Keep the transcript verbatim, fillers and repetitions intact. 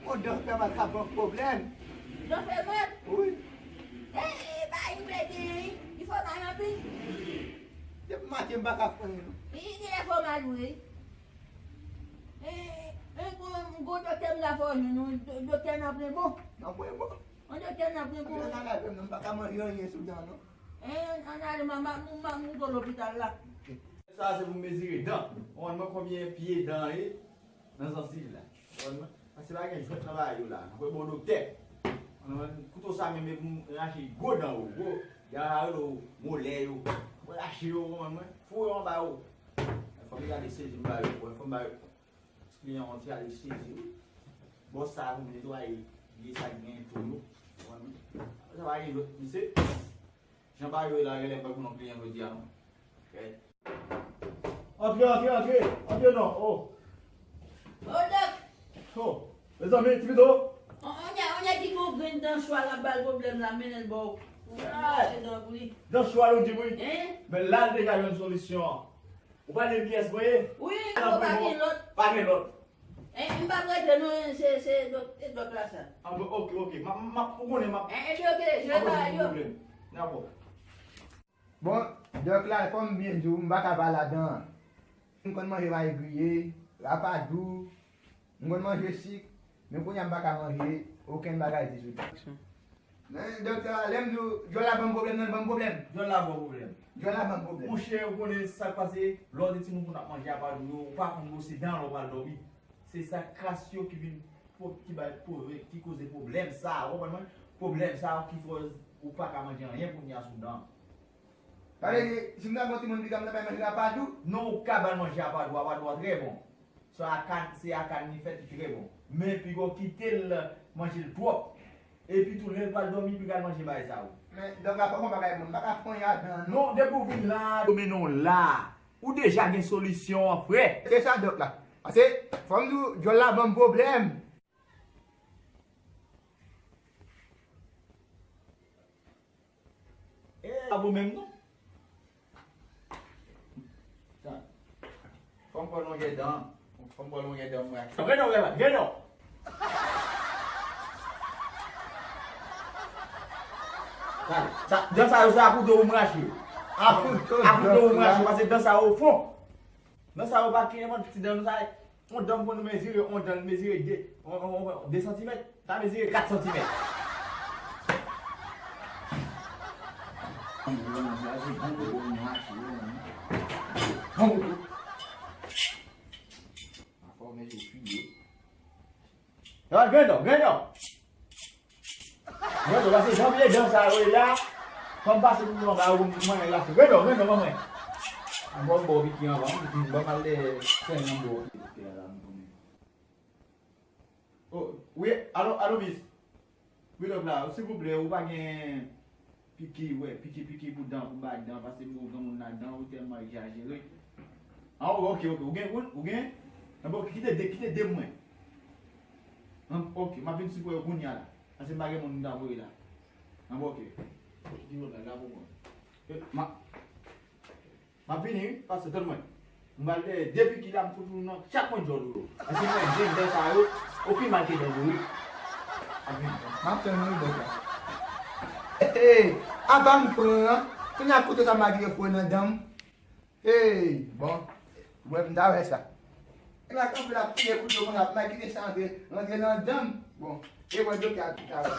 Yon dòktè mal ka ban pwoblèm. Dòktè mal? Wi. E, e, ba, li plede, wi. Li fè mal anpil. Depi maten, m pa ka fè anyen, non. Li, li fè mal, wi. E, e, bon, bon, dòktè m la fè, non, non, dò-, dòktè nan plen bon. Nan plen bon. Yon dòktè nan plen bon. Dòktè nan plen bon, m pa ka manje anyen sou dan, non. E, ann ale, m, m, m, m, m, m, lopital la. Sa se pou mezire dan. Ou konprann mwen konbyen pye dan ye nan zansiv la. Ou konprann mwen? Paske pa gen jwèt nan bagay yo la. Nan kwè bon dòktè. Ou konprann mwen? Kouto sa menm e pou rache gwo dan ou, gwo. Dan sa yo, molè yo. Pou rache yo, ou konprann mwen? Foure yo anba yo. Fò m gade sezi m ba yo. Fò m ba yo. Ti kliyan an ti ale sezi wi. Bòs sa pou netwaye vye sa k gen tou yo. Ou konprann mwen? Sa pa gen lòt, misye. Jan bagay yo ye la, genlè m pral konn yon kliyan jodi a non. Antre, antre, antre. Antre non. Oh. Oh, dòk. Oh. Mezanmi, ti pito. On, on nèg, on nèg ki gen yon grenn dan chwal ap ba l pwoblèm la, mennen l ba w. Ou, ou mache dan pou li. Dan chwal ou di wi. Hein? Men la l deja jwenn solisyon an. Ou pa de pyès mwen ye? Wi, non, pa gen lòt. Pa gen lòt. Eh, m p ap rete non, se, se dòt, se dòt la sa. Ah, bon, ok, ok. M ap, m ap, ou konnen m ap. Eh, eh, ok, ok, je pa yo. Dakò. Bon, dòk la, fò m byen di w, m pa ka pale ladan. M konn manje mayi griye, rapadou, m konn manje sik, men kounye a m pa ka manje okenn bagay di sou li. Men, dòktè, lè m di w, djòl la ban m pwoblèm, nan l ban m pwoblèm. Djòl la ban w pwoblèm. Djòl la ban m pwoblèm. Monchè, ou konnen sa k pase, lè w te timoun konn ap manje apa dou yo, ou pa konn bwose dan lè w pral dòmi. Se sa kras yo ki vin po-, ki bay pwoblè-, ki koze pwoblèm sa a, ou konprann mwen? Pwoblèm sa a ki fè w pa ka manje anyen kounye a sou dan. Sa vle di, si m ta gen yon timoun piga, m ta bay manje apa dou? Non, ou ka ba l manje apa dou, apa dou a trè bon. Se a kann, se a kann li fèt, li trè bon. Men piga w kite l manje l twòp. Epi tou, lè l pral dòmi, piga l manje bagay sa yo. Men, dòk la, fò m pa bay moun, m pa ka fè anyen ladan, non. Non, depi w vin la, yo mennen w la. Ou deja gen solisyon an, frè. Se sa, dòk la. Paske, fò m di w, djòl la ban m pwoblèm. E, pa bon menm, non. Sa. Fò m pran longè dan. Fò m pran longè dan mwen ak sa. Gen non, gen non, gen non. Sa, sa, dan sa yo, se a kouto ou m rache. A kouto, a kouto ou m rache, paske dan sa yo fon. Dan sa yo pa kenyen, ti dan sa. On dan pou nou mezire, on dan mezire de, on, on, on, de santimèt, sa mezire kat santimèt. Bon, bon, bon. Grenn non, grenn non. Mwen, yo pase jan vye dan sa yo ye la. Fò m pase pou mwen, ba yo mwen la. Grenn non, grenn non, mwen. Mwen ba w piki anvan, mwen ba w mal de sen nan bo. Oh, wi, alo, alo, miss. Wi, dòk la, silvouplè, ou pa gen piki, wè, piki, piki pou dan, pou bay dan, paske mwen granmoun ladan, ou tèlman egzajere. Ah, ok, ok, ou gen, ou, ou gen? Anben, ok, kite de, kite de mwen. An, ok, m ap vin sipre yo kounye a la. Paske m pa gen moun m ta voye la. Anben, ok. Ki moun la, la pou mwen. Eh, ma, m ap vini, wi, pastè, tann mwen. M pral de, de piki la, m fout nou nan chak kwen djòl ou yo. Paske mwen, de dan sa yo, okenn mal te dan yo, wi. M ap vini. M ap tann ou, dòk la. Hey, apa m pran, an? Kounye a kouto sa m a kite fouye nan dan m. Hey, bon. Wè, m ta wè sa. E la kanpe la, fouye kouto konsa, m a kite sa antre, rantre nan dan m. Bon, e wè dòk la tou ta wè.